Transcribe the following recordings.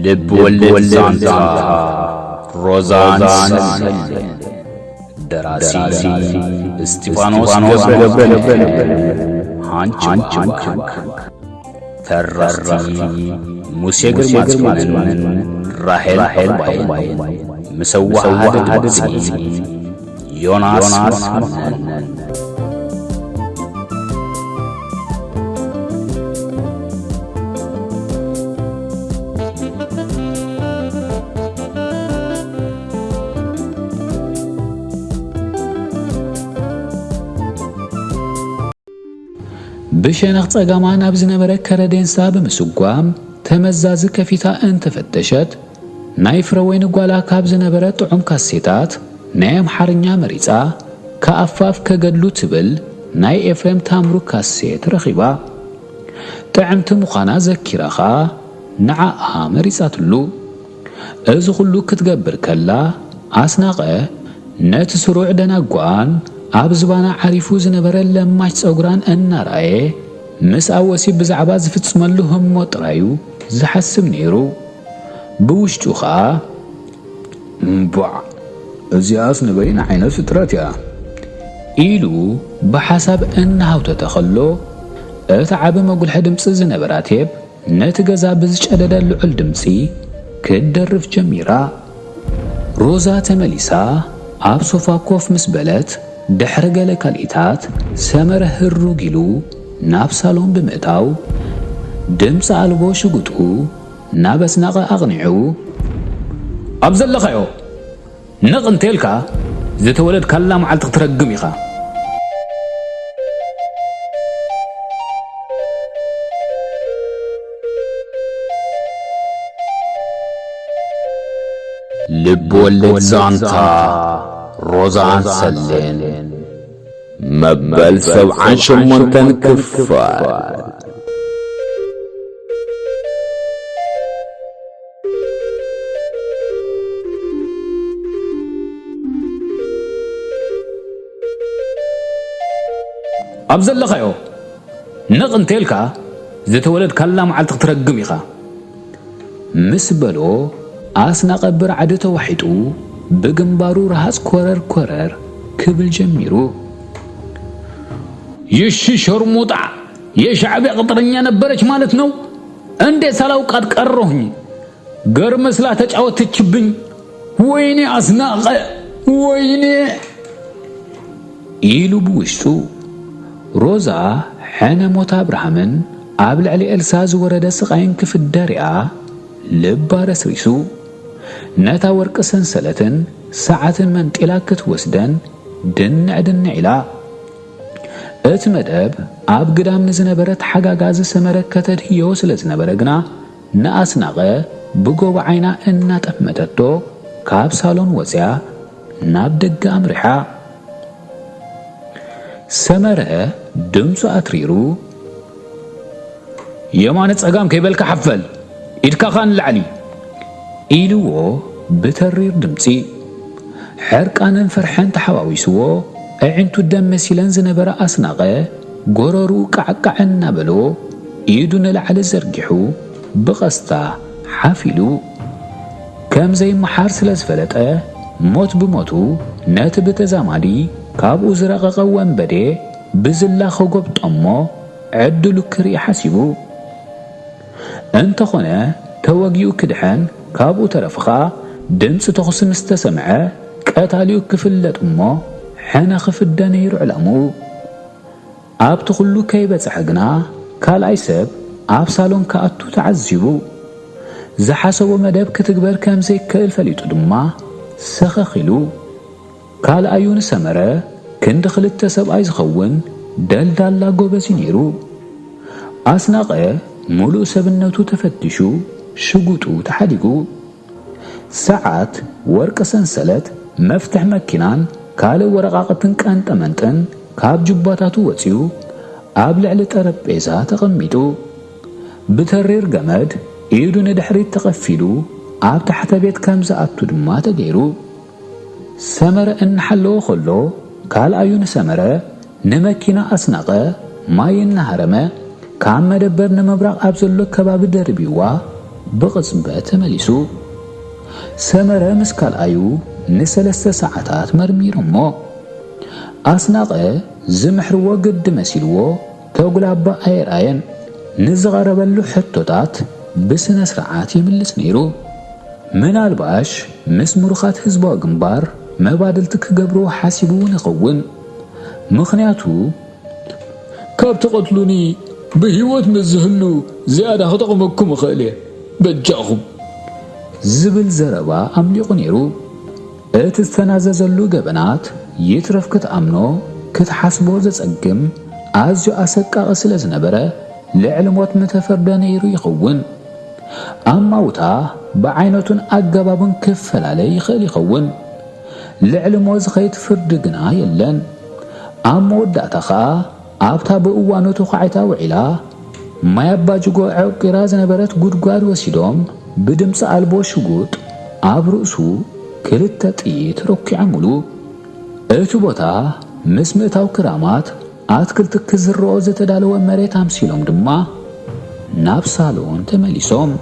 ልብ ወለድ ዛንታ ሮዛን ሰሌን። ደራሲ እስጢፋኖስ ገብረ ገብረ። ሃንች ባንክ። ተረኽቲ ሙሴ ግርማጽዮንን ራሄል ዕባይን። ምስ ኣወሃህደ ድምጺ ዮናስ መኮነን። ብሸነኽ ጸጋማ ናብ ዝነበረ ከረዴንሳ ብምስጓም ተመዛዚ ከፊታ እንተፈተሸት፣ ናይ ፍረወይኒ ጓላ ካብ ዝነበረ ጥዑም ካሴታት ናይ ኣምሓርኛ መሪጻ፣ ከኣፋፍ ከገድሉ ትብል ናይ ኤፍሬም ታምሩ ካሴት ረኺባ። ጥዕምቲ ምዃና ዘኪራ ኸኣ ንዓኣ መሪጻትሉ። እዚ ኹሉ ክትገብር ከላ፣ ኣስናቐ ነቲ ስሩዕ ደናጓኣን ኣብ ዝባና ዓሪፉ ዝነበረ ለማሽ ጸጉራን እናረኣየ፣ ምስኣ ወሲብ ብዛዕባ ዝፍጽመሉ ህሞት ጥራዩ ዝሓስብ ነይሩ። ብውሽጡ ኸኣ፣ "እምቧዕ፣ እዚኣስ ንበይና ዓይነት ፍጥረት እያ" ኢሉ ብሓሳብ እናሃውተተ ኸሎ፣ እቲ ዓቢ መጉልሒ ድምጺ ዝነበራ ቴፕ ነቲ ገዛ ብዝጨደደ ልዑል ድምጺ ክትደርፍ ጀሚራ። ሮዛ ተመሊሳ ኣብ ሶፋ ኮፍ ምስ በለት፣ ድሕሪ ገለ ካልኢታት፣ ሰመረ ህሩግ ኢሉ ናብ ሳሎን ብምእታው፣ ድምጺ ኣልቦ ሽጉጡ ናብ ኣስናቐ ኣቕኒዑ፣ "ኣብ ዘለኻዮ ንቕ እንተልካ፣ ዝተወለድካላ መዓልቲ ክትረግም ኢኻ።" ልብ ወለድ ዛንታ ሮዛን ሰሌን፣ መበል ሰብዓን ሸሞንተን ክፋል። ኣብ ዘለኻዮ ንቕ እንተልካ፣ ዝተወለድካላ መዓልቲ ክትረግም ኢኻ። ምስ በሎ፣ ኣስናቐ ብራዕዲ ተዋሒጡ ብግንባሩ ረሃጽ ኮረር ኮረር ክብል ጀሚሩ። "ይሺ ሸርሙጣ፣ የሻዕቢያ ቅጥረኛ ነበረች ማለት ነው? እንዴት ሳላውቃት ቀረሁኝ? ገር መስላ ተጫወተችብኝ። ወይኔ አስናቀ፣ ወይኔ!" ኢሉ ብውሽጡ። ሮዛ ሕነ ሞት ኣብርሃምን ኣብ ልዕሊ ኤልሳ ዝወረደ ስቓይን ክፍደ ሪኣ ልባ ረስሪሱ። ነታ ወርቂ ሰንሰለትን ሰዓትን መንጢላ ክትወስደን ድንዕ ድንዕ ኢላ። እቲ መደብ ኣብ ግዳም ንዝነበረ ተሓጋጋዚ ሰመረ ከተድህዮ ስለ ዝነበረ ግና፣ ንኣስናቐ ብጎቦ ዓይና እናጠመተቶ፣ ካብ ሳሎን ወጽያ ናብ ደገ ኣምሪሓ። ሰመረ ድምጹ ኣትሪሩ፣ "የማነ ጸጋም ከይበልካ ሓፈል፣ ኢድካ ኸኣ ንላዕሊ!" ኢልዎ ብተሪር ድምጺ። ሕርቃንን ፍርሕን ተሓዋዊስዎ፣ ኣዒንቱ ደም መሲለን ዝነበራ ኣስናቐ፣ ጎረርኡ ቃዕቃዕ እናበሎ፣ ኢዱ ንላዕሊ ዘርጊሑ፣ ብቐስታ ሓፍ ኢሉ። ከም ዘይመሓር ስለ ዝፈለጠ፣ ሞት ብሞቱ ነቲ ብተዛማዲ ካብኡ ዝረቐቐ ወንበዴ ብዝላ ኸጎብጦ እሞ፣ ዕድሉ ክርኢ ሓሲቡ። እንተኾነ፣ ተወጊኡ ክድሕን፣ ካብኡ ተረፉ ኸኣ ድምጺ ተኹሲ ምስ ተሰምዐ፣ ቀታሊኡ ክፍለጥ እሞ፣ ሕነ ክፍደ ነይሩ ዕላምኡ። ኣብቲ ኹሉ ከይበጽሐ ግና፣ ካልኣይ ሰብ ኣብ ሳሎን ክኣቱ ተዓዚቡ። ዝሓሰቦ መደብ ክትግበር ከም ዘይክእል ፈሊጡ ድማ፣ ሰኸኽ ኢሉ። ካልኣዩ ንሰመረ ክንዲ ክልተ ሰብኣይ ዝኸውን ደልዳላ ጎበዝ እዩ ነይሩ። ኣስናቐ ምሉእ ሰብነቱ ተፈቲሹ ሽጉጡ ተሓዲጉ። ሰዓት፣ ወርቂ ሰንሰለት፣ መፍትሕ መኪናን ካልእ ወረቓቕትን ቀንጠመንጥን ካብ ጁባታቱ ወጺኡ ኣብ ልዕሊ ጠረጴዛ ተቐሚጡ። ብተሪር ገመድ ኢዱ ንድሕሪት ተቐፊሉ ኣብ ታሕተ ቤት ከም ዝኣቱ ድማ ተገይሩ። ሰመረ እናሓለወ ከሎ፣ ካልኣዩ ንሰመረ ንመኪና ኣስናቐ ማይ እናሃረመ፣ ካብ መደበር ንምብራቕ ኣብ ዘሎ ከባቢ ደርቢዋ፣ ብቕጽበት ተመሊሱ። ሰመረ ምስ ካልኣዩ ንሰለስተ ሰዓታት መርሚሮሞ። ኣስናቐ ዝምሕርዎ ግዲ መሲልዎ ተጉላባ ኣየርኣየን። ንዝቐረበሉ ሕቶታት ብስነ ስርዓት ይምልስ ነይሩ። ምናልባሽ ምስ ምሩኻት ህዝባዊ ግንባር መባድልቲ ክገብርዎ ሓሲቡ እውን ይኸውን። ምኽንያቱ፣ ካብ ትቐትሉኒ ብህይወት ምስ ዝህሉ ዝያዳ ክጠቕመኩም እኽእል እየ፣ በጃኹም። ዝብል ዘረባ ኣምሊቑ ነይሩ። እቲ ዝተናዘዘሉ ገበናት ይትረፍ ክትኣምኖ ክትሓስቦ ዘጸግም ኣዝዩ ኣሰቃቒ ስለ ዝነበረ ልዕሊ ሞት ምተፈርደ ነይሩ ይኸውን። ኣማውታ ብዓይነቱን ኣገባቡን ክፈላለ ይኽእል ይኸውን። ልዕሊ ሞት ዝኸይድ ፍርዲ ግና የለን። ኣብ መወዳእታ ኸኣ ኣብታ ብእዋኑ ተዃዒታ ውዒላ ማይ ኣባጅጎ ዕቂራ ዝነበረት ጉድጓድ ወሲዶም ብድምፂ ኣልቦ ሽጉጥ ኣብ ርእሱ ክልተ ጥይት ረኲዖምሉ። እቲ ቦታ ምስ ምእታው ክራማት ኣትክልቲ ክዝርኦ ዝተዳለወ መሬት ኣምሲሎም ድማ ናብ ሳሎን ተመሊሶም።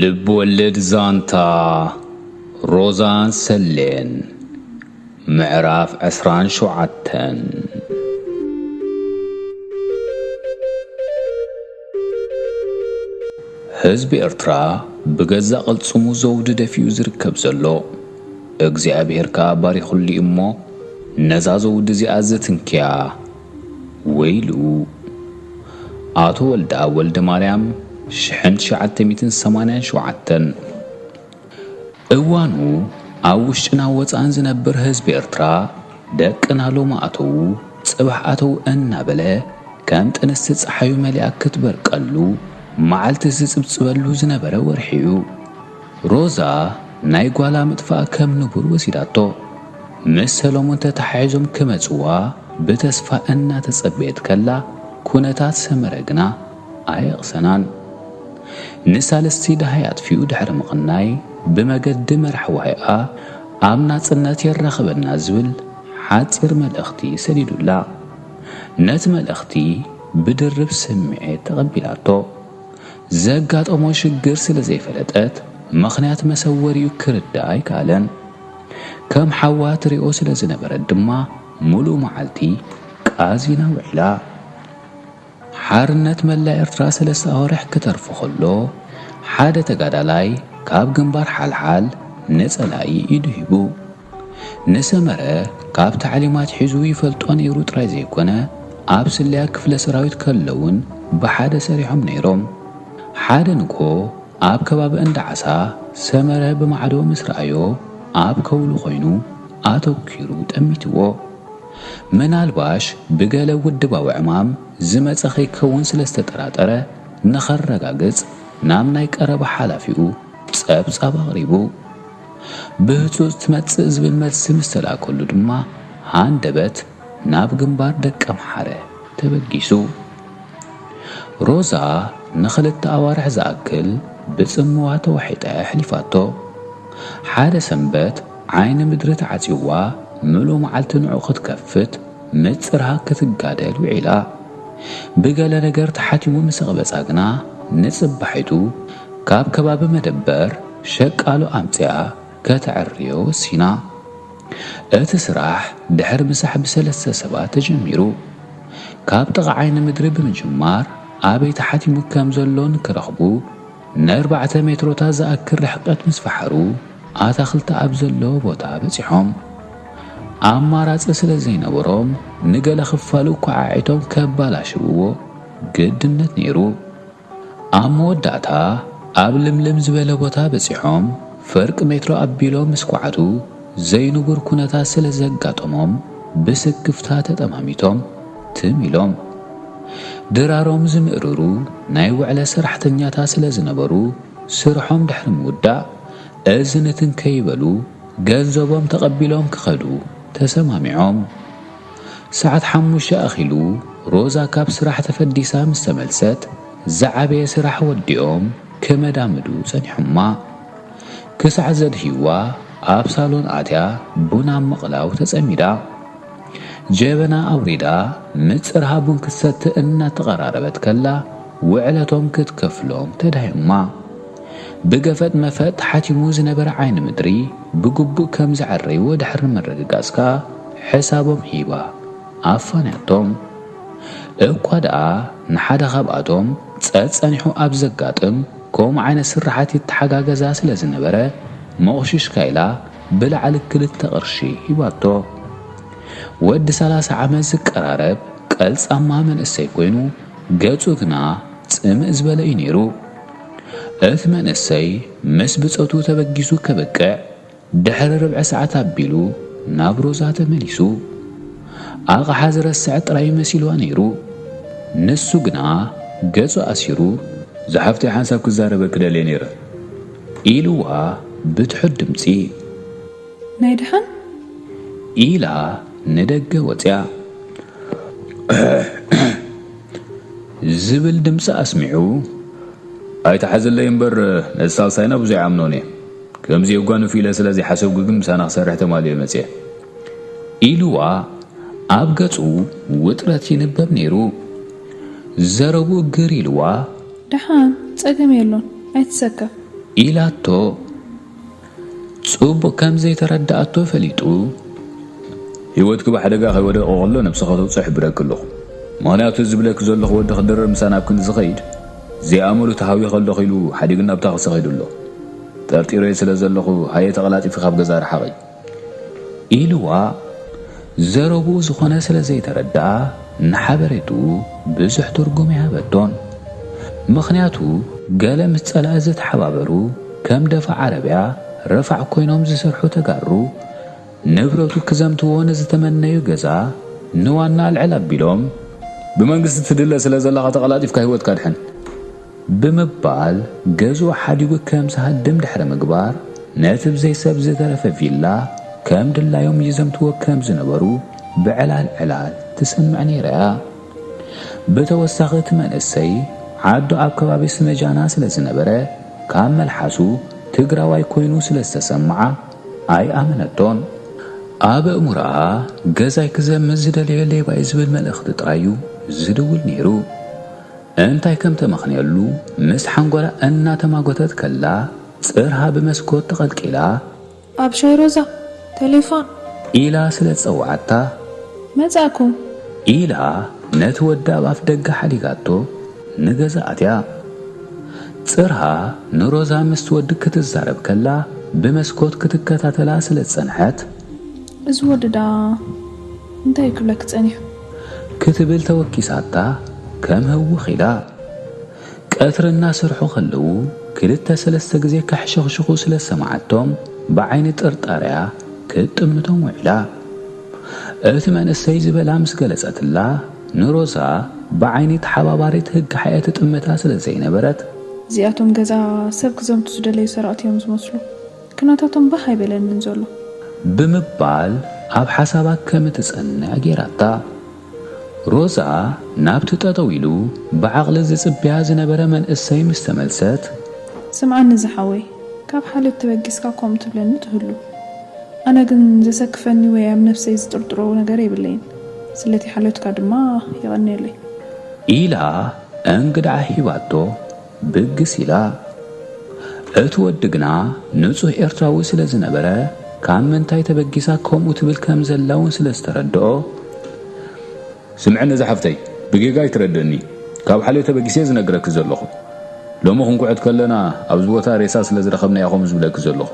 ልብ ወለድ ዛንታ ሮዛን ሰሌን ምዕራፍ ዕስራን ሸውዓተን። ህዝቢ ኤርትራ ብገዛእ ቅልጽሙ ዘውዲ ደፊኡ ዝርከብ ዘሎ፣ እግዚኣብሔር ከኣ ባሪኹሉ እሞ፣ ነዛ ዘውዲ እዚኣ ዝትንክያ ወይሉ። ኣቶ ወልደኣብ ወልደማርያም፣ ሽሕን ትሽዓተ ሚእትን ሰማንያን ሸውዓተን። እዋኑ ኣብ ውሽጥን ኣብ ወጻእን ዝነብር ህዝቢ ኤርትራ፣ ደቅና ሎሚ ኣተዉ፣ ጽባሕ ኣተዉ እናበለ፣ ከም ጥንስቲ ጸሓዩ መሊኣ ክትበርቀሉ፣ መዓልቲ ዝጽብጽበሉ ዝነበረ ወርሒ እዩ። ሮዛ ናይ ጓላ ምጥፋእ ከም ንቡር ወሲዳቶ። ምስ ሰሎሞን ተተሓሒዞም ክመጽዋ ብተስፋ እናተጸበየት ከላ፣ ኩነታት ሰመረ ግና ኣየቕሰናን። ንሳልስቲ ደሃይ ኣጥፊኡ ድሕሪ ምቕናይ፣ ብመገዲ መርሓ ዋይኣ ኣብ ናጽነት የራኽበና ዝብል ሓጺር መልእኽቲ ሰዲዱላ። ነቲ መልእኽቲ ብድርብ ስምዒት ተቐቢላቶ። ዘጋጠሞ ሽግር ስለ ዘይፈለጠት፣ ምኽንያት መሰወሪኡ ክርድኣ ኣይከኣለን። ከም ሓዋ ትሪኦ ስለ ዝነበረት ድማ፣ ምሉእ መዓልቲ ቃዚና ውዒላ። ሓርነት መላእ ኤርትራ ሰለስተ ኣዋርሕ ክተርፎ ከሎ፣ ሓደ ተጋዳላይ ካብ ግንባር ሓልሓል ንጸላኢ ኢዱ ሂቡ። ንሰመረ ካብ ታዕሊም ኣትሒዙ ይፈልጦ ነይሩ ጥራይ ዘይኮነ፣ ኣብ ስለያ ክፍለ ሰራዊት ከለውን ብሓደ ሰሪሖም ነይሮም። ሓደ ንግሆ ኣብ ከባቢ እንዳ ዓሳ ሰመረ ብማዕዶ ምስ ረኣዮ፣ ኣብ ከውሊ ኮይኑ ኣተኲሩ ጠሚትዎ። ምናልባሽ ብገለ ውድባዊ ዕማም ዝመጸ ከይከውን ስለ ዝተጠራጠረ፣ ንኸረጋግጽ ናብ ናይ ቀረባ ሓላፊኡ ጸብጻብ ኣቕሪቡ። ብህጹጽ ትመጽእ ዝብል መልሲ ምስ ተላእከሉ ድማ፣ ሃንደበት ናብ ግንባር ደቀምሓረ ተበጊሱ። ሮዛ ንኽልተ ኣዋርሕ ዝኣክል ብጽምዋ ተዋሒጣ እያ ኣሕሊፋቶ። ሓደ ሰንበት ዓይኒ ምድሪ ተዓጽይዋ፣ ምሉእ መዓልቲ ንዑ ክትከፍት ምጽራህ ክትጋደል ውዒላ። ብገለ ነገር ተሓቲሙ ምስ ኣቕበጻ ግና፣ ንጽባሒቱ ካብ ከባቢ መደበር ሸቃሎ ኣምጺኣ ከተዕርዮ ወሲና። እቲ ስራሕ ድሕሪ ምሳሕ ብሰለስተ ሰባት ተጀሚሩ። ካብ ጥቓ ዓይኒ ምድሪ ብምጅማር፣ ኣበይ ተሓቲሙ ከም ዘሎ ንክረኽቡ፣ ንኣርባዕተ ሜትሮታት ዝኣክል ርሕቀት ምስ ፈሓሩ፣ ኣታኽልቲ ኣብ ዘለዎ ቦታ በጺሖም። ኣማራጺ ስለ ዘይነበሮም፣ ንገለ ክፋሉ ኳዓዒቶም ከባላሽውዎ ግድነት ነይሩ። ኣብ መወዳእታ፣ ኣብ ልምልም ዝበለ ቦታ በጺሖም፣ ፍርቂ ሜትሮ ኣቢሎም ምስ ኳዓቱ፣ ዘይንቡር ኩነታት ስለ ዘጋጠሞም፣ ብስክፍታ ተጠማሚቶም ትም ኢሎም። ድራሮም ዝምእርሩ ናይ ውዕለ ሰራሕተኛታት ስለ ዝነበሩ፣ ስርሖም ድሕሪ ምውዳእ፣ እዚ ንትን ከይበሉ፣ ገንዘቦም ተቐቢሎም ክኸዱ ተሰማሚዖም። ሰዓት ሓሙሽተ ኣኺሉ፣ ሮዛ ካብ ስራሕ ተፈዲሳ ምስ ተመልሰት፣ ዝዓበየ ስራሕ ወዲኦም ክመዳምዱ ጸኒሖማ። ክሳዕ ዘድህይዋ፣ ኣብ ሳሎን ኣትያ ቡን ኣብ ምቕላው ተጸሚዳ። ጀበና ኣውሪዳ፣ ምጽርሃ ቡን ክትሰቲ እናተቐራረበት ከላ፣ ውዕለቶም ክትከፍሎም ተዳሂማ። ብገፈጥ መፈጥ ተሓቲሙ ዝነበረ ዓይኒ ምድሪ ብግቡእ ከም ዝዓረይዎ ድሕሪ ምርግጋጽ ከኣ፣ ሕሳቦም ሂባ ኣፋንያቶም። እኳ ደኣ ንሓደ ካብኣቶም ጸጸኒሑ ኣብ ዘጋጥም ከምኡ ዓይነት ስራሓት ይተሓጋገዛ ስለ ዝነበረ፣ መቑሽሽካ ኢላ ብላዕሊ ክልተ ቅርሺ ሂባቶ። ወዲ ሰላሳ ዓመት ዝቀራረብ ቀልጻማ መንእሰይ ኮይኑ፣ ገጹ ግና ጽምእ ዝበለ እዩ ነይሩ። እቲ መንእሰይ ምስ ብጾቱ ተበጊሱ ከብቅዕ፣ ድሕሪ ርብዒ ሰዓት ኣቢሉ ናብ ሮዛ ተመሊሱ። ኣቕሓ ዝረስዕ ጥራይ መሲልዋ ነይሩ። ንሱ ግና ገጹ ኣሲሩ፣ "ዝሓፍተይ ሓንሳብ ክዛረበኪ ደልየ ነይረ" ኢልዋ ብትሑት ድምጺ። "ናይ ደሓን?" ኢላ ንደገ ወጽያ። ዝብል ድምጺ ኣስሚዑ፣ "ኣይትሓዘለይ እምበር፣ ነቲ ሳልሳይና ብዙሕ ኣይኣምኖን እየ። ከምዚ የጓንፍ ኢለ ስለ ዘይሓሰብኩ ግን ምሳና ክሰርሕ ተማልየ መጽየ" ኢልዋ ኣብ ገጹ ውጥረት ይንበብ ነይሩ። ዘረብኡ ግር ኢልዋ፣ "ደሓን፣ ጸገም የሎን፣ ኣይትሰከፍ" ኢላቶ። ጽቡቕ ከም ዘይተረድኣቶ ፈሊጡ፣ "ህይወትኪ ብሓደጋ ከይወደቐ ከሎ ነብስኻ ተውጽኦ ይሕብረኪ ኣለኹ። ምኽንያቱ እዚ ዝብለኪ ዘለኹ ወዲ ክድርር ምሳና ኣብ ክንዲ ዝኸይድ፣ ዘይኣመሉ ተሃውየ ከለኹ ኢሉ ሓዲግና ኣብ ታኽሲ ከይዱ ኣሎ። ጠርጢረዮ ስለ ዘለኹ ሃየ ተቐላጢፊ ካብ ገዛ ርሓቒ" ኢልዋ። ዘረብኡ ዝኾነ ስለ ዘይተረድኣ፣ ንሓበሬትኡ ብዙሕ ትርጉም ኣይሃበቶን። ምኽንያቱ፣ ገለ ምስ ጸላኢ ዝተሓባበሩ፣ ከም ደፋ ዓረብያ ረፋዕ ኮይኖም ዝሰርሑ ተጋሩ፣ ንብረቱ ክዘምትዎ ንዝተመነዩ ገዛ ንዋና ኣልዕል ኣቢሎም፣ "ብመንግስቲ ትድለ ስለ ዘለኻ ተቐላጢፍካ ህይወትካ ኣድሕን" ብምባል ገዝኡ ሓዲጉ ከም ዝሃድም ድሕሪ ምግባር፣ ነቲ ብዘይ ሰብ ዝተረፈ ቪላ ከም ድላዮም ይዘምትዎ ከም ዝነበሩ ብዕላል ዕላል ትሰምዕ ነይራ እያ። ብተወሳኺ እቲ መንእሰይ ዓዱ ኣብ ከባቢ ስመጃና ስለ ዝነበረ፣ ካብ መልሓሱ ትግራዋይ ኮይኑ ስለ ዝተሰምዓ ኣይኣመነቶን። ኣብ ኣእምሮኣ ገዛይ ክዘምት ዝደለየ ሌባይ ዝብል መልእኽቲ ጥራይ እዩ ዝድውል ነይሩ። እንታይ ከም ተመኽንየሉ ምስ ሓንጎላ እናተማጎተት ከላ፣ ጽርሃ ብመስኮት ተቐልቂላ፣ "ኣብ ሻይ ሮዛ፣ ቴሌፎን" ኢላ ስለ ዝጸውዓታ፣ "መጻእኩ" ኢላ ነቲ ወዲ ኣብ ኣፍ ደገ ሓዲጋቶ ንገዛ ኣትያ። ጽርሃ ንሮዛ ምስቲ ወዲ ክትዛረብ ከላ፣ ብመስኮት ክትከታተላ ስለ ዝጸንሐት፣ "እዚ ወዲ ደኣ እንታይ እዩ ክብለኪ ጸኒሑ?" ክትብል ተወኪሳታ ከም ህውኽ ኢላ። ቀትሪ እናሰርሑ ከለዉ ክልተ ሰለስተ ግዜ ከሕሸኽሽኹ ስለ ዝሰማዓቶም ብዓይኒ ጥርጣረያ ክትጥምቶም ውዒላ። እቲ መንእሰይ ዝበላ ምስ ገለጸትላ ንሮዛ ብዓይኒ ተሓባባሪት ህግሓኤ ትጥምታ ስለ ዘይነበረት፣ "እዚኣቶም ገዛ ሰብ ክዘምቱ ዝደለዩ ሰረቕቲ እዮም ዝመስሉ። ክናታቶም ባህ ኣይበለንን ዘሎ" ብምባል ኣብ ሓሳባ ከም እትጸንዕ ገይራታ። ሮዛ ናብቲ ጠጠው ኢሉ ብዓቕሊ ዝጽበያ ዝነበረ መንእሰይ ምስ ተመልሰት፣ "ስምዓኒ ዝሓወይ፣ ካብ ሓልዮት ተበጊስካ ከምኡ ትብለኒ ትህሉ። ኣነ ግን ዘሰክፈኒ ወይ ኣብ ነፍሰይ ዝጥርጥሮ ነገር የብለይን። ስለቲ ሓልዮትካ ድማ የቐንየለይ" ኢላ እንግድዓ ሂባቶ ብግስ ኢላ። እቲ ወዲ ግና ንጹህ ኤርትራዊ ስለ ዝነበረ፣ ካብ ምንታይ ተበጊሳ ከምኡ ትብል ከም ዘላ እውን ስለ ዝተረድኦ፣ "ስምዕኒ ዝሓፍተይ፣ ብጌጋ ኣይትረድእኒ። ካብ ሓልዮት ተበጊሰ ዝነግረኪ ዘለኹ። ሎሚ ክንኩዕት ከለና ኣብዚ ቦታ ሬሳ ስለ ዝረኸብና እየ ከምኡ ዝብለኪ ዘለኹ።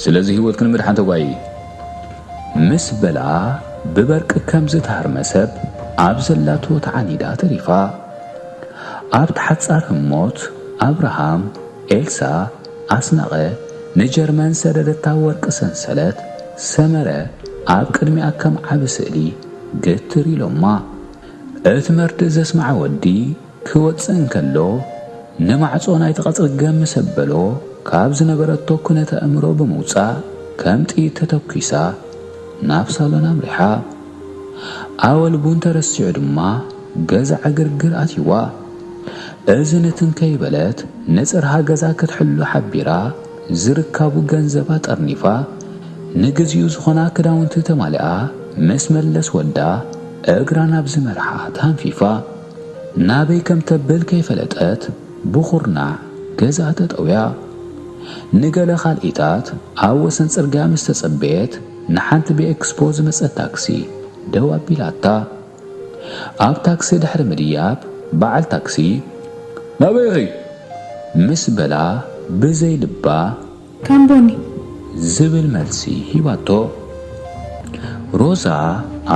ስለዚ ህይወትኪ ንምድሓን ተጓየዪ" ምስ በላ፣ ብበርቂ ከም ዝተሃርመ ሰብ ኣብ ዘላቶ ተዓኒዳ ተሪፋ። ኣብቲ ሓጻር ህሞት፣ ኣብርሃም፣ ኤልሳ፣ ኣስናቐ ንጀርመን ሰደደታ ወርቂ ሰንሰለት፣ ሰመረ ኣብ ቅድሚኣ ከም ዓቢ ስእሊ ግትር ኢሎማ። እቲ መርድእ ዘስምዓ ወዲ ክወጽእ እንከሎ፣ ንማዕጾ ናይቲ ቀጽሪ ገም ምስ ኣበሎ፣ ካብ ዝነበረቶ ኩነተ ኣእምሮ ብምውጻእ፣ ከም ጥይት ተተኲሳ ናብ ሳሎን ኣምሪሓ። ኣወል ቡን ተረሲዑ ድማ ገዛ ዕግርግር ኣትይዋ። እዚ ንትን ከይበለት ንጽርሃ ገዛ ክትሕሉ ሓቢራ፣ ዝርካቡ ገንዘባ ጠርኒፋ፣ ንግዚኡ ዝኾና ክዳውንቲ ተማሊኣ ምስ መለስ ወዳ እግራ ናብ ዝመርሓ ተሃንፊፋ፣ ናበይ ከም ተብል ከይፈለጠት ብኹርናዕ ገዛ ተጠውያ። ንገለ ካልኢታት ኣብ ወሰን ጽርግያ ምስ ተጸበየት፣ ንሓንቲ ብኤክስፖ ዝመጸት ታክሲ ደው ኣቢላታ። ኣብ ታክሲ ድሕሪ ምድያብ፣ በዓል ታክሲ፣ "ናበይ ኢኺ?" ምስ በላ፣ ብዘይ ልባ፣ "ካምቦኒ" ዝብል መልሲ ሂባቶ። ሮዛ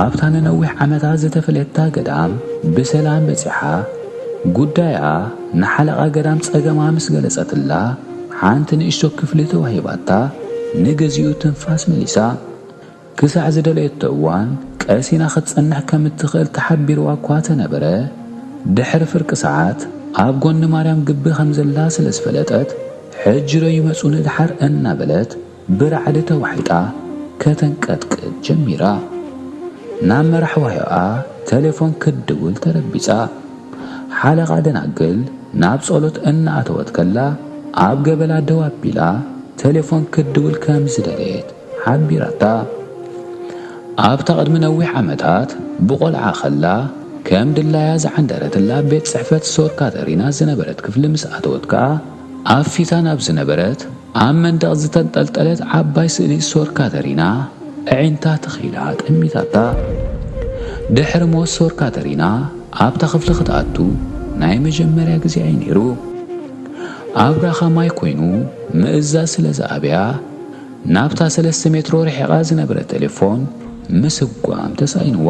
ኣብታ ንነዊሕ ዓመታት ዝተፈለየታ ገዳም ብሰላም በጺሓ፣ ጉዳያ ንሓለቓ ገዳም ጸገማ ምስ ገለጸትላ፣ ሓንቲ ንእሽቶ ክፍሊ ተዋሂባታ፣ ንግዚኡ ትንፋስ መሊሳ። ክሳዕ ዝደለየቶ እዋን ቀሲና ክትጸንሕ ከም እትኽእል ተሓቢርዋ እኳ ተነበረ፣ ድሕሪ ፍርቂ ሰዓት ኣብ ጎኒ ማርያም ግቢ ከም ዘላ ስለ ዝፈለጠት፣ "ሕጂ ዶ ይመጹ ንድሓር?" እናበለት ብራዕዲ ተዋሒጣ ከተንቀጥቅጥ ጀሚራ። ናብ መራሕ ዋህዮኣ ቴሌፎን ክትድውል ተረቢጻ። ሓለቓ ደናግል ናብ ጸሎት እናኣተወት ከላ፣ ኣብ ገበላ ደው ኣቢላ ቴሌፎን ክትድውል ከም ዝደለየት ሓቢራታ። ኣብታ ቅድሚ ነዊሕ ዓመታት ብቆልዓ ከላ ከም ድላያ ዝዓንደረትላ ቤት ጽሕፈት ሶር ካተሪና ዝነበረት ክፍሊ ምስ ኣተወት ከኣ፣ ኣብ ፊታ ናብ ዝነበረት ኣብ መንደቕ ዝተንጠልጠለት ዓባይ ስእሊ ሶር ካተሪና ኣዒንታ ተኺላ ጠሚታታ። ድሕሪ ሞት ሶር ካተሪና ኣብታ ክፍሊ ክትኣቱ ናይ መጀመርያ ግዜኣ እዩ ነይሩ። ኣብራኻ ማይ ኮይኑ ምእዛዝ ስለ ዝኣበያ፣ ናብታ ሰለስተ ሜትሮ ርሒቓ ዝነበረ ቴሌፎን ምስጓም ተሳኢንዋ።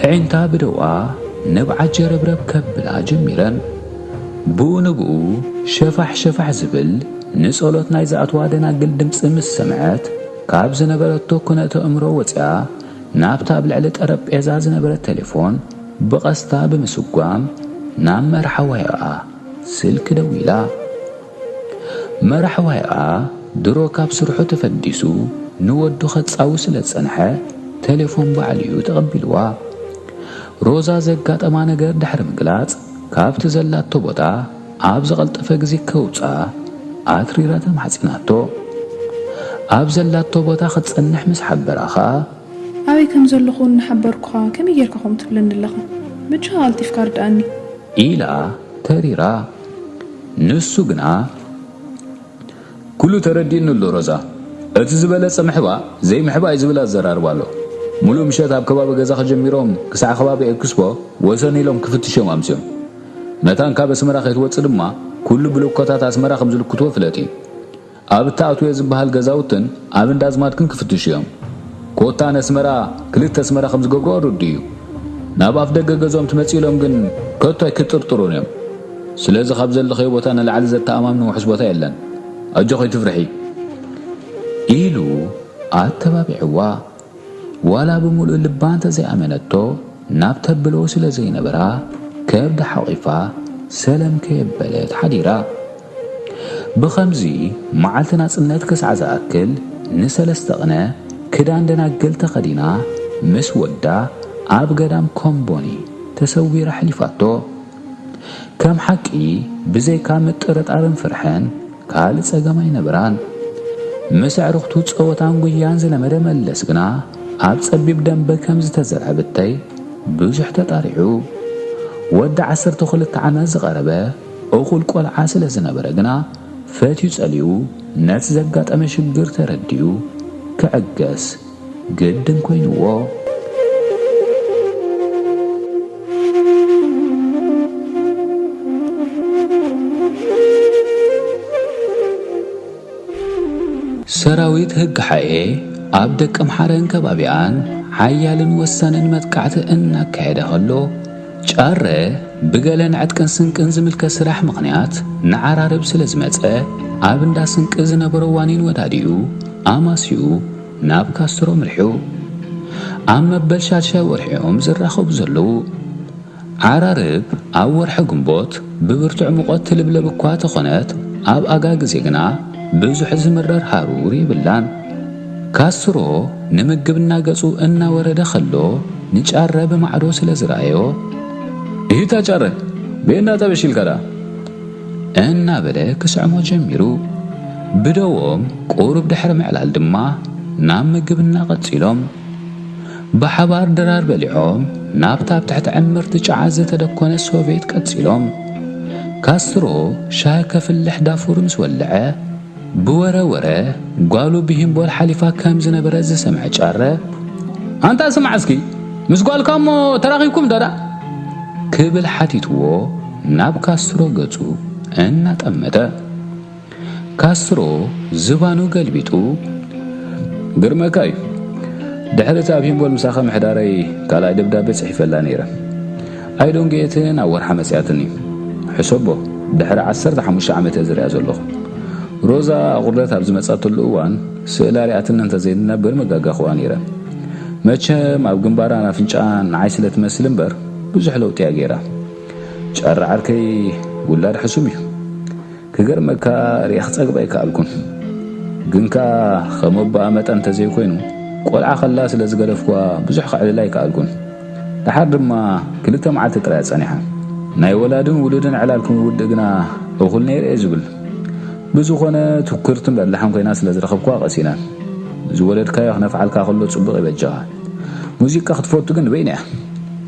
ኣዒንታ ብደዋ ንብዓት ጀረብረብ ከብላ ጀሚረን። ብኡ ንብኡ ሸፋሕ ሸፋሕ ዝብል ንጸሎት ናይ ዝኣትዋ ደናግል ድምጺ ምስ ሰምዐት፣ ካብ ዝነበረቶ ኩነተ እምሮ ወጺኣ ናብታ ኣብ ልዕሊ ጠረጴዛ ዝነበረት ቴሌፎን ብቐስታ ብምስጓም ናብ መርሓ ዋያኣ ስልኪ ደዊላ። መራሕ ዋይኣ ድሮ ካብ ስርሑ ተፈዲሱ ንወዱ ከጻዊ ስለ ዝጸንሐ፣ ቴሌፎን ባዕሉ እዩ ተቐቢልዋ። ሮዛ ዘጋጠማ ነገር ድሕሪ ምግላጽ፣ ካብቲ ዘላቶ ቦታ ኣብ ዝቐልጠፈ ግዜ ከውጽኣ ኣትሪራ ተማሕጺናቶ። ኣብ ዘላቶ ቦታ ክትጸንሕ ምስ ሓበራ ኸኣ፣ "ኣበይ ከም ዘለኹ እናሓበርኩኻ ከመይ ጌርካ ከምኡ ትብለኒ ኣለኻ? በጃኻ ቀልጢፍካ ኣርድኣኒ" ኢላ ተሪራ። ንሱ ግና፣ "ኩሉ ተረዲእኒ ኣሎ ሮዛ። እቲ ዝበለጸ ምሕባእ ዘይምሕባእ እዩ" ዝብል ኣዘራርባ ኣሎ። ሙሉእ ምሸት ኣብ ከባቢ ገዛኺ ጀሚሮም ክሳዕ ከባቢ ኤክስፖ ወሰን ኢሎም ክፍትሹ እዮም ኣምስዮም። መታን ካብ ኣስመራ ከይትወጽእ ድማ ኩሉ ብሎኮታት ኣስመራ ከም ዝልክትዎ ፍለጢ። ኣብ እተኣትውዮ ዝበሃል ገዛውትን ኣብ እንዳ ኣዝማድክን ክፍትሹ እዮም። ኮታ ነስመራ ክልተ ኣስመራ ከም ዝገብርዎ ርዱእ እዩ። ናብ ኣፍ ደገ ገዝኦም ትመጽእ ኢሎም ግን ከቶ ኣይክጥርጥሩን እዮም። ስለዚ ካብ ዘለኽዮ ቦታ ንላዕሊ ዘተኣማምን ውሑስ ቦታ የለን። ኣጆኺ ኣይትፍርሒ" ኢሉ ኣተባቢዕዋ። ዋላ ብምሉእ ልባ እንተዘይኣመነቶ፣ ናብ ተብሎ ስለ ዘይነበራ፣ ከብዳ ሓቒፋ ሰለም ከየበለት ሓዲራ። ብኸምዚ፣ መዓልቲ ናጽነት ክሳዕ ዝኣክል፣ ንሰለስተ ቅነ ክዳን ደናግል ተኸዲና፣ ምስ ወዳ ኣብ ገዳም ኮምቦኒ ተሰዊራ ኣሕሊፋቶ። ከም ሓቂ፣ ብዘይካ ምጥርጣርን ፍርሕን ካልእ ጸገም ኣይነበራን። ምስ ኣዕሩኽቱ ጸወታን ጉያን ዝለመደ መለስ ግና፣ ኣብ ጸቢብ ደንበ ከም ዝተዘርዐ ብተይ ብዙሕ ተጣሪዑ። ወዲ ዓሰርተ ክልተ ዓመት ዝቐረበ እኹል ቆልዓ ስለ ዝነበረ ግና፣ ፈትዩ ጸሊኡ ነቲ ዘጋጠመ ሽግር ተረዲኡ ክዕገስ ግድን ኮይንዎ። ሰራዊት ህግሓኤ ኣብ ደቀምሓረን ከባቢኣን ሓያልን ወሳንን መጥቃዕቲ እናካየደ ከሎ፣ ጫረ ብገለን ዕጥቅን ስንቅን ዝምልከት ስራሕ ምኽንያት ንዓራርብ ስለ ዝመጸ፣ ኣብ እንዳ ስንቂ ዝነበሮ ዋኒን ወዳዲኡ ኣማሲኡ ናብ ካስትሮ ምሪሑ። ኣብ መበል ሻድሻይ ወርሒ እዮም ዝራኸቡ ዘለዉ። ዓራርብ ኣብ ወርሒ ግንቦት ብብርቱዕ ሙቐት ትልብለብ እኳ ተኾነት፣ ኣብ ኣጋ ግዜ ግና ብዙሕ ዝምረር ሃሩር የብላን። ካስትሮ ንምግብና ገጹ እናወረደ ከሎ፣ ንጫረ ብማዕዶ ስለ ዝረኣዮ፣ "እሂታ ጫረ፣ ቤና ጠበሽ ኢልካ ደኣ?" እናበለ ክስዕሞ ጀሚሩ። ብደዎም ቁሩብ ድሕሪ ምዕላል ድማ ናብ ምግብና ቀጺሎም። ብሓባር ድራር በሊዖም ናብታ ኣብ ትሕቲ ዕምርቲ ጨዓ ዝተደኮነ ሶቬት ቀጺሎም። ካስትሮ ሻሂ ከፍልሕ ዳፉር ምስ ወልዐ፣ ብወረ ወረ ጓሉ ብሂምቦል ሓሊፋ ከም ዝነበረ ዝሰምዐ ጫረ፣ "ኣንታ ስማዕ እስኪ፣ ምስ ጓልካ እሞ ተራኺብኩም ዶ ደኣ?" ክብል ሓቲትዎ ናብ ካስትሮ ገጹ እናጠመተ። ካስትሮ ዝባኑ ገልቢጡ፣ "ግርመካ እዩ። ድሕሪ እቲ ኣብ ሂምቦል ምሳኻ ምሕዳረይ ካልኣይ ደብዳቤ ጽሒፈላ ነይረ። ኣይደንጎየትን ኣብ ወርሓ መጺኣትኒ። ሕሰቦ፣ ድሕሪ ዓሰርተ ሓሙሽተ ዓመት እየ ዝሪኣ ዘለኹ። ሮዛ ኣቑርደት ኣብ ዝመጻትሉ እዋን ስእላ ሪኣትኒ እንተዘይትነብር ምጋጋኹዋ ነይረ። መቸም ኣብ ግንባራን ኣፍንጫኣን ንዓይ ስለ ትመስል እምበር ብዙሕ ለውጢ እያ ገይራ። ጫረ ዓርከይ ውላድ ሕሱም እዩ። ክገርመካ ሪኤ ክጸግባ ኣይከኣልኩን። ግን ከኣ ከም ኣቦኣ መጠን እንተዘይኮይኑ ቆልዓ ከላ ስለ ዝገደፍኩዋ ብዙሕ ከዕልላ ኣይከኣልኩን። ደሓር ድማ ክልተ መዓልቲ ጥራይ እያ ጸኒሓ። ናይ ወላድን ውሉድን ዕላል ክምውድእ ግና እኹል ነይረ እየ ዝብል። ብዝኾነ ትኩርትን በላሕን ኮይና ስለ ዝረኸብኩዋ ቀሲነ። ዝወለድካዮ ክነፍዓልካ ከሎ ጽቡቕ ይበጃኻ። ሙዚቃ ክትፈቱ ግን ንበይና እያ።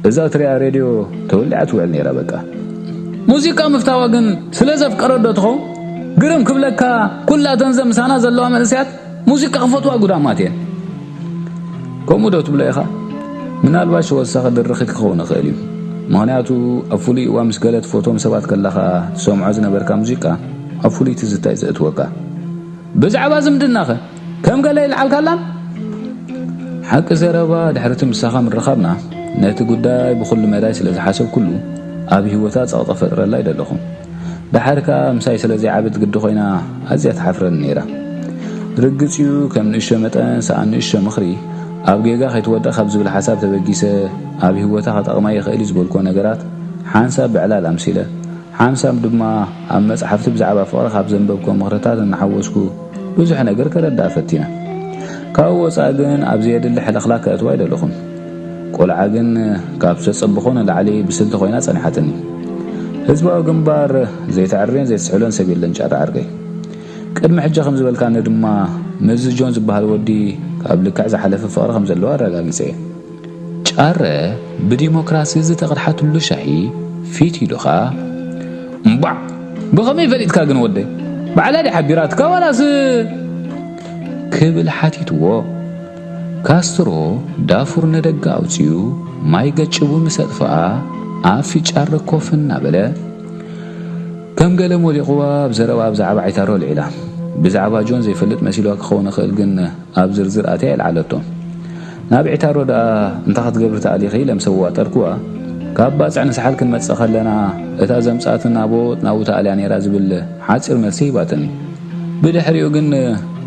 እዛ እትሪኣ ሬድዮ ተወሊዓ ትውዕል ነይራ በቃ። ሙዚቃ ምፍታዋ ግን ስለ ዘፍቀረት ዶ ትኸውን? ግርም ክብለካ ኩላተን ዘ ምሳና ዘለዋ መንእሰያት ሙዚቃ ክፈትዋ ጉዳማት እየን። ከምኡ ዶ ትብሎ ኢኻ? ምናልባሽ ወሳኺ ድርኺት ክኸውን ይኽእል እዩ። ምኽንያቱ ኣብ ፍሉይ እዋን ምስ ገለ ትፈትዎም ሰባት ከለኻ ትሰምዖ ዝነበርካ ሙዚቃ ኣብ ፍሉይ ትዝታ እዩ ዘእትወካ። ብዛዕባ ዝምድናኸ ከም ገለ ይልዓልካላን? ሓቂ ዘረባ ድሕሪ እቲ ምሳኻ ምርኻብና ነቲ ጉዳይ ብኹሉ መዳይ ስለ ዝሓሰብኩሉ ኣብ ህይወታ ጸቕጢ ፈጥረላ ኣይደለኹን። ደሓር ከኣ ምሳይ ስለ ዘይዓበት ግዲ ኮይና ኣዝያ ትሓፍረኒ ነይራ። ርግጽ እዩ ከም ንእሽቶ መጠን ሰኣን ንእሽቶ ምኽሪ ኣብ ጌጋ ከይትወድቕ ካብ ዝብል ሓሳብ ተበጊሰ ኣብ ህይወታ ክጠቕማ ይኽእል እዩ ዝበልኩዎ ነገራት ሓንሳብ ብዕላል ኣምሲለ ሓንሳብ ድማ ኣብ መጽሓፍቲ ብዛዕባ ፍቕሪ ካብ ዘንበብኩዎ ምኽርታት እናሓወስኩ ብዙሕ ነገር ከረድኣ ፈቲነ። ካብኡ ወጻኢ ግን ኣብ ዘየድሊ ሕልኽላክ ከእትዋ ኣይደለኹን። ቆልዓ ግን ካብ ዝተጸበኾ ንላዕሊ ብስልቲ ኮይና ጸኒሓትኒ። ህዝባዊ ግንባር ዘይተዕርዮን ዘይትስሕሎን ሰብ የለን ጫረ ዓርከይ። ቅድሚ ሕጂ ከም ዝበልካኒ ድማ ምስዚ ጆን ዝበሃል ወዲ ካብ ልክዕ ዝሓለፈ ፍቕሪ ከም ዘለዎ ኣረጋጊጸ እየ። ጫረ ብዲሞክራሲ ዝተቐድሓትሉ ሻሂ ፊት ኢሉ ኸኣ፣ "እምቧዕ! ብኸመይ ፈሊጥካ ግን ወደይ? ባዕላ ድያ ሓቢራትካ ዋላስ?" ክብል ሓቲትዎ። ካስትሮ ዳፉር ንደገ ኣውጺኡ ማይ ገጭቡ ምስ ኣጥፍኣ፣ ኣፊ ጫረ ኮፍ እናበለ፣ ከም ገለ ሞሊቕዋ ኣብ ዘረባ ብዛዕባ ዒታሮ ኣልዒላ። ብዛዕባ ጆን ዘይፈልጥ መሲልዋ ክኸውን ይኽእል፣ ግን ኣብ ዝርዝር ኣትያ ኣይልዓለቶን። ናብ ዒታሮ ደኣ እንታይ ክትገብሪ ተኣሊኺ ኢለ ምስ ኣዋጠርክዋ፣ ካብ ባጽዕ ንሳሕል ክንመጽእ ከለና እታ ዘምጻእትና ቦጥ ናብኡ ተኣልያ ነይራ ዝብል ሓጺር መልሲ ሂባትኒ። ብድሕሪኡ ግን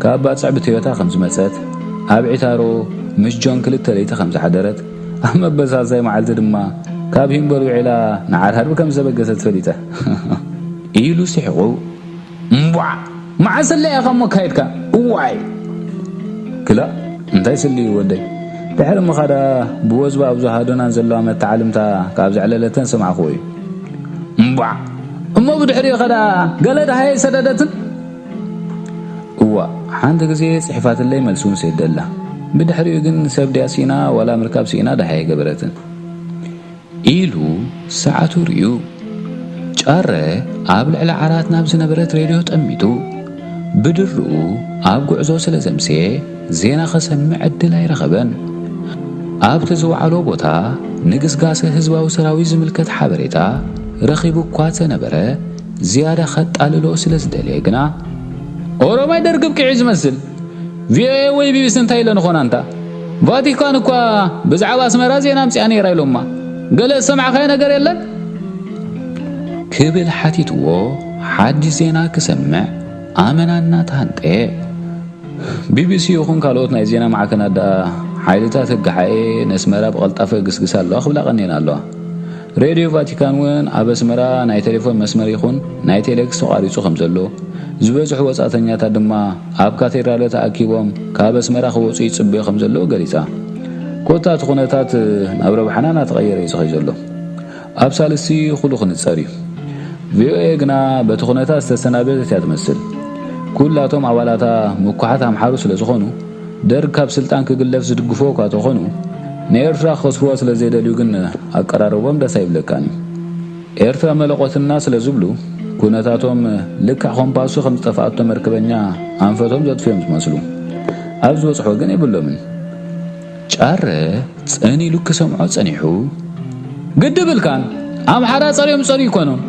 ካብ ባጽዕ ብቶዮታ ከም ዝመጸት፣ ኣብ ዒታሮ ምስ ጆን ክልተ ለይቲ ከም ዝሓደረት፣ ኣብ መበሳሳይ መዓልቲ ድማ ካብ ሂምበር ውዒላ ንዓርሃርቢ ከም ዝተበገሰት ፈሊጠ። ኢሉ ስሒቑ፣ "እምቧዕ! መዓስ እለ ኢኻ እሞ ካይድካ? እዋይ!" "ክላእ፣ እንታይ ስሊ እዩ ወደይ? ድሕሪ ምኻዳ ብወዝባ ኣብ ዝሃዶናን ዘለዋ መተዓልምታ ካብ ዘዕለለተን ሰማዕክዎ እዩ። እምቧዕ! እሞ ብድሕሪኡ ኸዳ ገለ ደሃየ ሰደደትን?" "እዋ፣ ሓንቲ ግዜ ጽሒፋትለይ መልሲ እውን ሰይደላ። ብድሕሪኡ ግን ሰብ ድያ ስኢና ዋላ ምርካብ ስኢና ደሃየ ገበረትን?" ኢሉ ሰዓቱ ርእዩ። ጫረ ኣብ ልዕሊ ዓራት ናብ ዝነበረት ሬድዮ ጠሚቱ። ብድርኡ ኣብ ጉዕዞ ስለ ዘምሰየ ዜና ከሰምዕ ዕድል ኣይረኸበን። ኣብቲ ዝወዓሎ ቦታ ንግስጋሰ ህዝባዊ ሰራዊት ዝምልከት ሓበሬታ ረኺቡ እኳ ተነበረ፣ ዝያዳ ከጣልሎ ስለ ዝደለየ ግና፣ "ኦሮማይ ደርጊ ብቂዑ ዝመስል፣ ቪኦኤ ወይ ቢቢሲ እንታይ ኢለን ኾና እንታ? ቫቲካን እኳ ብዛዕባ ኣስመራ ዜና ኣምጺኣ ነይራ ኢሎማ። ገለ ዝሰማዕካዮ ነገር የለን?" ክብል ሓቲትዎ፣ ሓድሽ ዜና ክሰምዕ ኣመና እናተሃንጠየ። "ቢቢሲ ይኹን ካልኦት ናይ ዜና ማዕከናት ደኣ ሓይልታት ህግሓኤ ነስመራ ብቐልጣፈ ይግስግሳ ኣለዋ ክብላ ቀኒየን ኣለዋ። ሬድዮ ቫቲካን እውን ኣብ ኣስመራ ናይ ቴሌፎን መስመር ይኹን ናይ ቴሌክስ ተቋሪጹ ከም ዘሎ፣ ዝበዝሑ ወጻእተኛታት ድማ ኣብ ካቴድራለ ተኣኪቦም ካብ ኣስመራ ክወጹ ይጽበዩ ከም ዘለዉ ገሊጻ። ኮታ እቲ ኩነታት ናብ ረብሓና እናተቐየረ እዩ ዝኸይ ዘሎ። ኣብ ሳልስቲ ኩሉ ክንጸር እዩ። ቪኦኤ ግና በቲ ኩነታት ዝተሰናበተት እያ ትመስል። ኩላቶም ኣባላታ ምኩሓት ኣምሓሩ ስለ ዝኾኑ፣ ደርግ ካብ ስልጣን ክግለፍ ዝድግፍዎ እኳ ተኾኑ፣ ንኤርትራ ክኸስብዋ ስለ ዘይደልዩ ግን ኣቀራርቦም ደስ ኣይብለካን እዩ። ኤርትራ መለቖትና ስለ ዝብሉ፣ ኩነታቶም ልክዕ ኮምፓሱ ከም ዝጠፍኣቶ መርከበኛ ኣንፈቶም ዘጥፍዮም ዝመስሉ። ኣብ ዝበጽሖ ግን የብሎምን። ጫረ ጸን ኢሉ ክሰምዖ ጸኒሑ፣ "ግዲ ብልካን፣ ኣምሓራ ጸርዮም ጸርዩ ይኮኖም።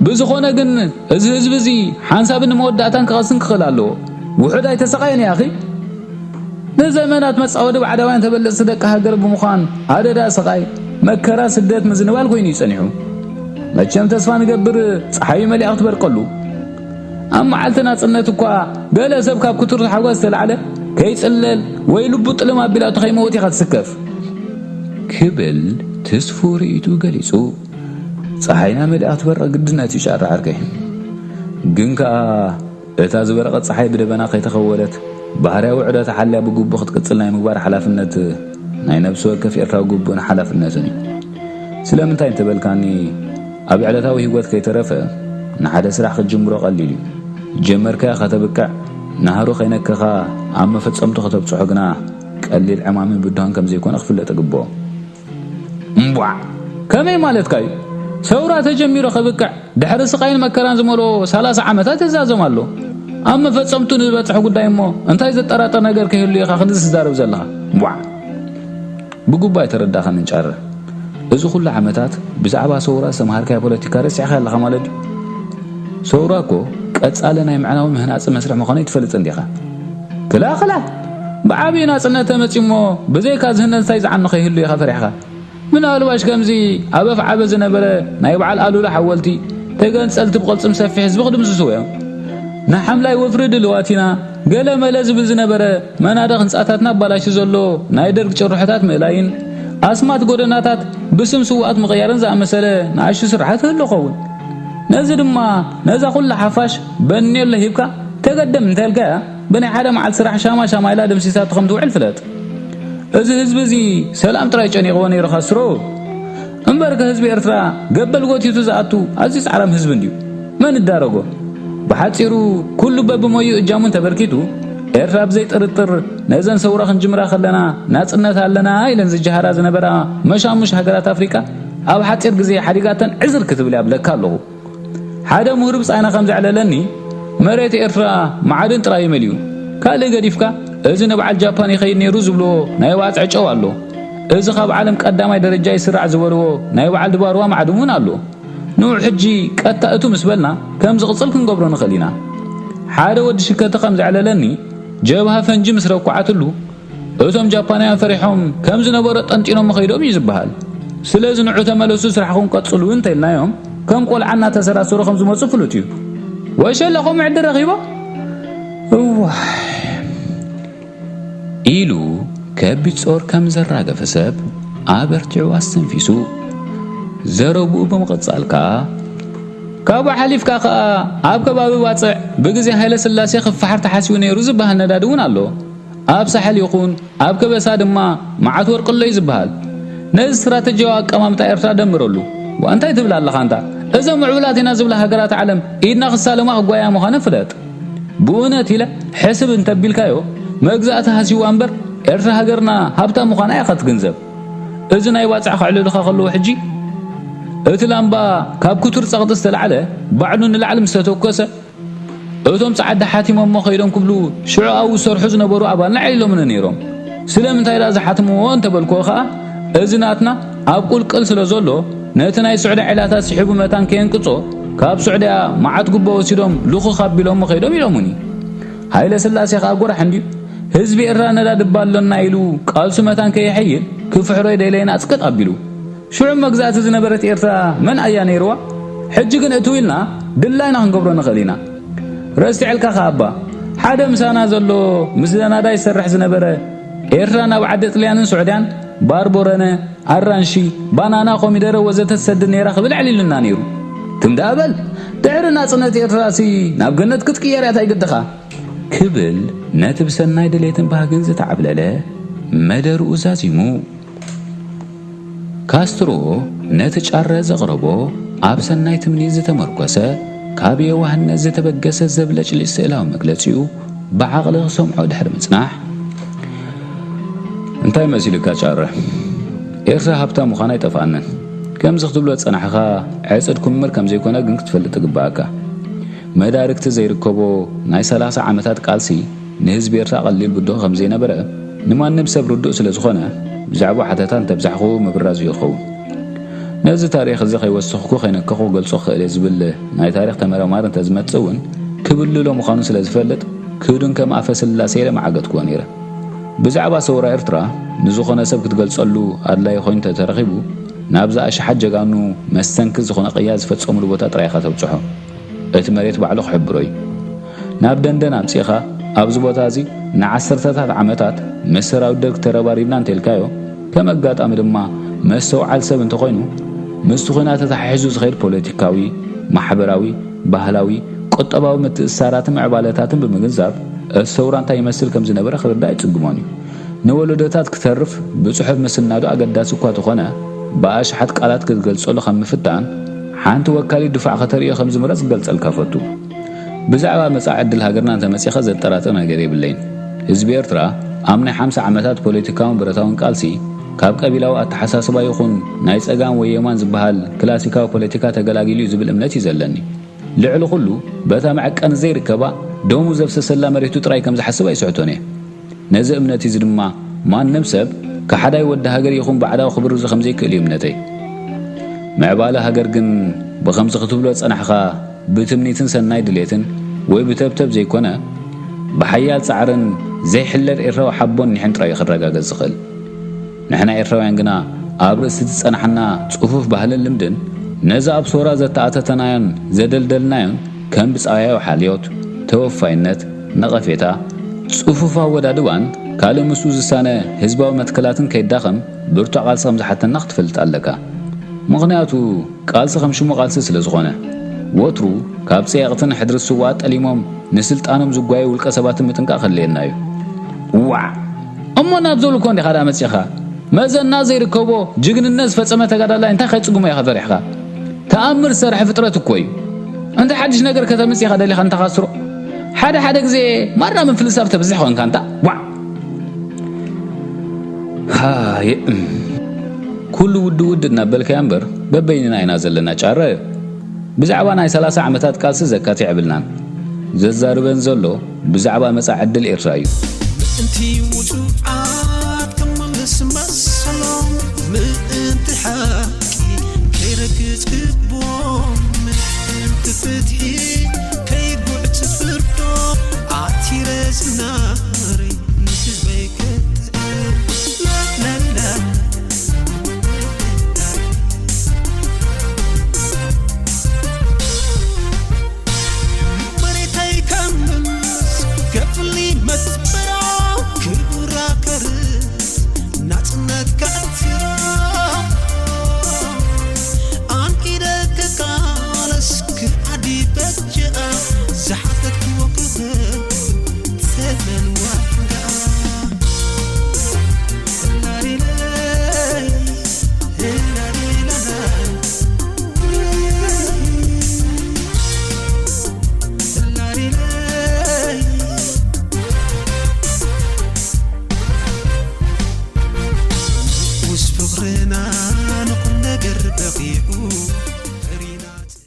ብዝኾነ ግን፣ እዚ ህዝቢ እዚ ሓንሳብን ንመወዳእታን ክቐስን ክኽእል ኣለዎ። ውሑድ ኣይተሰቃየን ያኺ?" ንዘመናት መጻወዲ ባዕዳውያን ተበለጽቲ ደቂ ሃገር ብምዃን፣ ኣደዳ ስቓይ፣ መከራ፣ ስደት ምዝንባል ኮይኑ እዩ ጸኒሑ። መቸም ተስፋ ንገብር፣ ጸሓዩ መሊኣ ክትበርቀሉ። ኣብ መዓልቲ ናጽነት እኳ ገለ ሰብ ካብ ክቱር ሓጎስ ዝተላዕለ ከይጽለል ወይ ልቡ ጥልም ኣቢላቶ ከይመውት ኢኻ ትስከፍ። ክብል ትስፉ ርእይቱ ገሊጹ። ጸሓይና መሊኣ ክትበርቕ ግድነት እዩ ጫረ ዓርከይ። ግን ከኣ እታ ዝበረቐት ጸሓይ ብደበና ከይተኸወለት፣ ባህርያዊ ዑደታ ሓልያ ብግቡእ ክትቅጽል ናይ ምግባር ሓላፍነት ናይ ነብሲ ወከፍ ኤርትራዊ ግቡእን ሓላፍነትን እዩ። ስለምንታይ እንተበልካኒ፣ ኣብ ዕለታዊ ህይወት ከይተረፈ ንሓደ ስራሕ ክትጅምሮ ቀሊል እዩ። ጀመርካዮ ከተብቅዕ፣ ናህሩ ከይነከኻ ኣብ መፈጸምቱ ከተብጽሖ ግና ቀሊል ዕማምን ብድሆን ከም ዘይኮነ ክፍለጥ ይግብኦ። እምቧዕ! ከመይ ማለትካ እዩ? ሰውራ ተጀሚሩ ከብቅዕ ድሕሪ ስቓይን መከራን ዝመልኦ ሰላሳ ዓመታት ይዛዘም ኣሎ። ኣብ መፈጸምቱ ንዝበጽሕ ጉዳይ እሞ እንታይ ዘጠራጥር ነገር ከይህሉ ኢኻ ክንዲ ትዛረብ ዘለኻ? እምቧዕ! ብግቡእ ኣይተረዳኻንን ጫረ። እዚ ኩሉ ዓመታት ብዛዕባ ሰውራ ዝተምሃርካዮ ፖለቲካ ረሲዕካዮ ኣለኻ ማለት ድዩ? ሰውራ እኮ ቀጻሊ ናይ ምዕናዊ ምህናጺ መስርሕ ምዃኑ ኣይትፈልጥን ዲኻ? ክላ ክላ! ብዓብዪ ናጽነት ተመጺኡ እሞ ብዘይካ ዝህነን እንታይ ዝዓኖ ከይህሉ ኢኻ ፈሪሕካ? ምናልባሽ ከምዚ ኣብ ኣፍዓበ ዝነበረ ናይ በዓል ኣሉላ ሓወልቲ ተገንጸልቲ ብቕልጽም ሰፊሕ ህዝቢ ክድምስስዎ እዮም። ንሓምላይ ወፍሪ ድልዋት ኢና፣ ገለ መለ ዝብል ዝነበረ መናድቕ ህንጻታትና ኣባላሹ ዘሎ ናይ ደርግ ጭርሖታት ምእላይን ኣስማት ጎደናታት ብስም ስውኣት ምቕያርን ዝኣመሰለ ንኣሽቱ ስራሓት ይህሉ ኸውን። ነዚ ድማ ነዛ ኩላ ሓፋሽ በኔሎ ሂብካ ተገደም እንተልካያ ብናይ ሓደ መዓልቲ ስራሕ ሻማ ሻማ ኢላ ደምሲሳቶ ከም ትውዕል ፍለጥ። እዚ ህዝቢ እዚ ሰላም ጥራይ ጨኒቕዎ ነይሩ ካስትሮ። እምበርከ ህዝቢ ኤርትራ ገበል ጎቲቱ ዝኣቱ ኣዝዩ ጻዕራም ህዝቢ እንድዩ። መን እዳረጎ? ብሓጺሩ ኩሉ በብሞዩ እጃሙ እንተበርኪቱ፣ ኤርትራ ብዘይ ጥርጥር ነዘን ሰውራ ክንጅምራ ከለና ናጽነት ኣለና ኢለን ዝጀሃራ ዝነበራ መሻሙሽ ሃገራት ኣፍሪቃ ኣብ ሓጺር ግዜ ሓዲጋተን ዕዝር ክትብል ያብለካ ኣለኹ። ሓደ ምሁር ብጻይና ከም ዘዕለለኒ፣ መሬት ኤርትራ ማዕድን ጥራይ እዩ መሊኡ። ካልእ ገዲፍካ፣ እዚ ንበዓል ጃፓን ይኸይድ ነይሩ ዝብልዎ ናይ ባጽዕ ጨው ኣሎ። እዚ ካብ ዓለም ቀዳማይ ደረጃ ይስራዕ ዝበልዎ ናይ በዓል ድባርዋ ማዕድን እውን ኣሎ። ንዑ ሕጂ ቀጥታ እቱ ምስ በልና ከም ዝቕጽል ክንገብሮ ንኽእል ኢና። ሓደ ወዲ ሽከቲ ከም ዘዕለለኒ፣ ጀብሃ ፈንጂ ምስ ረኩዓትሉ፣ እቶም ጃፓናውያን ፈሪሖም ከም ዝነበሮ ጠንጢኖም ከይዶም እዩ ዝበሃል። ስለዚ ንዑ ተመለሱ ስራሕኹም ቀጽሉ እንተኢልናዮም ከም ቆልዓ እናተሰራሰሩ ከም ዝመጹ ፍሉጥ እዩ። ወሸለ ከምኡ ዕድል ረኺቦ? እዋይ! ኢሉ ከቢድ ጾር ከም ዘራገፈ ሰብ ኣበርቲዑ ኣስተንፊሱ። ዘረብኡ ብምቕጻል ከኣ፣ ካብኡ ሓሊፍካ ከኣ ኣብ ከባቢ ባጽዕ ብግዜ ሃይለ ስላሴ ክፈሓር ተሓሲቡ ነይሩ ዝበሃል ነዳዲ እውን ኣሎ። ኣብ ሳሕል ይኹን ኣብ ከበሳ ድማ መዓት ወርቂ ኣሎ እዩ ዝበሃል። ነዚ ስትራተጂያዊ ኣቀማምጣ ኤርትራ ደምረሉ። ዋ እንታይ ትብል ኣለኻ ኣንታ? እዞም ምዕቡላት ኢና ዝብላ ሃገራት ዓለም ኢድና ክሳለማ ክጓያ ምዃነን ፍለጥ። ብእውነት ኢለ ሕስብ እንተቢልካዮ፣ መግዛእቲ ሃስይዋ እምበር ኤርትራ ሃገርና ሃብታም ምዃና ኢኻ ትግንዘብ። እዚ ናይ ባጽዕ ከዕልሉኻ ከለዉ ሕጂ፣ እቲ ላምባ ካብ ክቱር ጸቕጢ ዝተላዕለ ባዕሉ ንላዕሊ ምስ ተተኮሰ፣ እቶም ጸዓዲ ሓቲሞሞ ከይዶም ክብሉ ሽዑ ኣብኡ ዝሰርሑ ዝነበሩ ኣባልና ኣዕሊሎምኒ ነይሮም። ስለምንታይ ደኣ ዝሓትምዎ እንተበልክዎ ከኣ፣ እዚ ናትና ኣብ ቁልቅል ስለ ዘሎ፣ ነቲ ናይ ሱዕዲ ዒላታት ስሒቡ መታን ከየንቅጾ፣ ካብ ሱዕድያ መዓት ጉቦ ወሲዶም ልኹኽ ኣቢሎሞ ከይዶም ኢሎሙኒ። ሃይለ ስላሴ ከኣ ጎራሕ እንድዩ። ህዝቢ ኤርትራ ነዳዲ እባ ኣሎና ኢሉ ቃልሱ መታን ከየሐይል ክፍሕሮ ይደለየን ኣጽቅጥ ኣቢሉ። ሽዑ መግዛእቲ ዝነበረት ኤርትራ መን ኣያ ነይርዋ? ሕጂ ግን እትው ኢልና ድላይና ክንገብሮ ንኽእል ኢና። ረሲዕልካ ከኣ እባ፣ ሓደ ምሳና ዘሎ ምስ ዘናዳይ ዝሰርሕ ዝነበረ ኤርትራ ናብ ዓዲ ጥልያንን ሱዕድያን ባርቦረነ፣ ኣራንሺ፣ ባናና፣ ኮሚደረ ወዘተ ትሰድድ ነይራ ክብል ኣዕሊሉና ነይሩ። ትም ደኣ በል፣ ድሕሪ ናጽነት ኤርትራሲ ናብ ገነት ክትቅየር እያ፣ እንታይ ግድኻ? ክብል ነቲ ብሰናይ ድሌትን ባህግን ዝተዓብለለ መደርኡ ዛዚሙ። ካስትሮ ነቲ ጫረ ዘቕረቦ ኣብ ሰናይ ትምኒት ዝተመርኮሰ፣ ካብ የዋህነት ዝተበገሰ ዘብለጭልጭ ስእላዊ መግለጺኡ ብዓቕሊ ክሰምዖ ድሕሪ ምጽናሕ፣ እንታይ መሲልካ ጫረ? ኤርትራ ሃብታም ምዃና ኣይጠፍኣንን። ከምዚ ክትብሎ ዝጸናሕኻ ዕጽድ ክምር ከም ዘይኮነ ግን ክትፈልጥ ይግብኣካ። መዳርግቲ ዘይርከቦ ናይ ሰላሳ ዓመታት ቃልሲ ንህዝቢ ኤርትራ ቀሊል ብድሆ ከም ዘይነበረ ንማንም ሰብ ርዱእ ስለ ዝኾነ፣ ብዛዕባ ሓተታ እንተብዛሕኩ ምብራዝ እዩ ክኸውን። ነዚ ታሪኽ እዚ ከይወሰኽኩ ከይነከኹ ክገልጾ ክኽእል እየ ዝብል ናይ ታሪኽ ተመራማሪ እንተዝመጽእ እውን ክብልሎ ምዃኑ ስለ ዝፈልጥ ክብዱን ከም ኣፈ ስላሴ ኢለ ምዓገትክዎ ነይረ። ብዛዕባ ሰውራ ኤርትራ ንዝኾነ ሰብ ክትገልጸሉ ኣድላዪ ኮይኑ እንተተረኺቡ፣ ናብዛ ኣሽሓት ጀጋኑ መስተንክር ዝኾነ ቅያ ዝፈጸሙሉ ቦታ ጥራይ ኢኻ ተብጽሖ። እቲ መሬት ባዕሉ ክሕብሮ እዩ። ናብ ደንደን ኣምጺእኻ፣ ኣብዚ ቦታ እዚ ንዓሰርተታት ዓመታት ምስ ሰራዊት ደርግ ተረባሪብና እንተልካዮ፣ ከም ኣጋጣሚ ድማ መስተውዓል ሰብ እንተኾይኑ፣ ምስቲ ኲናት ተተሓሒዙ ዝኸይድ ፖለቲካዊ፣ ማሕበራዊ፣ ባህላዊ፣ ቁጠባዊ ምትእስሳራትን ምዕባለታትን ብምግንዛብ፣ እቲ ሰውራ እንታይ ይመስል ከም ዝነበረ ክርዳእ ኣይጽግሞን እዩ። ንወለዶታት ክተርፍ ብጽሑፍ ምስናዱ ኣገዳሲ እኳ ተኾነ፣ ብኣሽሓት ቃላት ክትገልጸሉ ካብ ምፍታን፣ ሓንቲ ወካሊት ድፋዕ ከተርእዮ ከም ዝምረጽ ክገልጸልካ ፈቱ። ብዛዕባ መጻኢ ዕድል ሃገርና እንተመጺኻ ዘጠራጥር ነገር የብለይን። ህዝቢ ኤርትራ ኣብ ናይ ሓምሳ ዓመታት ፖለቲካውን ብረታውን ቃልሲ፣ ካብ ቀቢላዊ ኣተሓሳስባ ይኹን ናይ ጸጋም ወይ የማን ዝበሃል ክላሲካዊ ፖለቲካ ተገላጊሉ እዩ ዝብል እምነት እዩ ዘለኒ። ልዕሊ ኩሉ፣ በታ መዐቀኒ ዘይርከባ ደሙ ዘፍሰሰላ መሬቱ ጥራይ ከም ዝሓስብ ኣይስሕቶን እየ። ነዚ እምነት እዚ ድማ ማንም ሰብ ከሓዳይ ወዲ ሃገር ይኹን ባዕዳዊ ክብርዞ ከም ዘይክእል እዩ እምነተይ። ምዕባለ ሃገር ግን ብኸምዚ ክትብሎ ዝጸናሕካ ብትምኒትን ሰናይ ድሌትን ወይ ብተብተብ ዘይኮነ፣ ብሓያል ጻዕርን ዘይሕለል ኤርትራዊ ሓቦን ኒሕን ጥራይ እዩ ክረጋገጽ ዝኽእል። ንሕና ኤርትራውያን ግና ኣብ ርእሲ እቲ ዝጸናሓና ጽፉፍ ባህልን ልምድን፣ ነዚ ኣብ ሶራ ዘተኣታተናዮን ዘደልደልናዮን ከም ብጻያዊ ሓልዮት፣ ተወፋይነት፣ ነቐፌታ፣ ጽፉፍ ኣወዳድባን ካልእ ምስኡ ዝሳነ ህዝባዊ መትከላትን ከይዳኸም ብርቱዕ ቃልሲ ከም ዝሓተና ክትፈልጥ ኣለካ። ምኽንያቱ ቃልሲ ከም ሽሙ ቃልሲ ስለ ዝኾነ፣ ወትሩ ካብ ጸየቕትን ሕድሪ ስውኣት ጠሊሞም ንስልጣኖም ዝጓየዩ ውልቀ ሰባትን ምጥንቃቕ ከድልየና እዩ። ዋዕ! እሞ ናብ ዘብልኮ እንዲኻ ደኣ መጺኻ? መዘና ዘይርከቦ ጅግንነት ዝፈጸመ ተጋዳላይ እንታይ ከይጽግሞ ኢኻ ፈሪሕካ? ተኣምር ዝሰርሐ ፍጥረት እኮ እዩ። እንተ ሓድሽ ነገር ከተምጽእ ኢኻ ደሊኻ እንተኻስሮ። ሓደ ሓደ ግዜ ማራ ምፍልሳፍ ተብዝሕ ኾንካ እንታ። ዋዕ! ሃየ፣ እም። ኩሉ ውድ ውድ እናበልካያ እምበር በበይንና ኢና ዘለና ጫረ። ብዛዕባ ናይ ሰላሳ ዓመታት ቃልሲ ዘካትዕ የብልናን። ዘዛርበን ዘሎ ብዛዕባ መጻኢ ዕድል ኤርትራ እዩ። ምእንቲ ውጹዓት ክምልስ መሰሎም፣ ምእንቲ ሓቂ ከይረግጽ ግቦም፣ ምእንቲ ፍትሒ ከይጉዕት ፍርዶም፣ ኣቲረ ዝናረይ ንህዝበይ ከጥዕም። ላላላ። መሬተይ ከምልስ ከፍሊ መትበራ ክቡራ ከርስ ናጽነት ከዕትራ ኣንኢደ ክቃለስ ክዓዲ በጅኣ ዝሓተትክዎ ክህብ ተመን ዋጋ። ንኡስ ፍቕርና ንቑም ነገር በቒ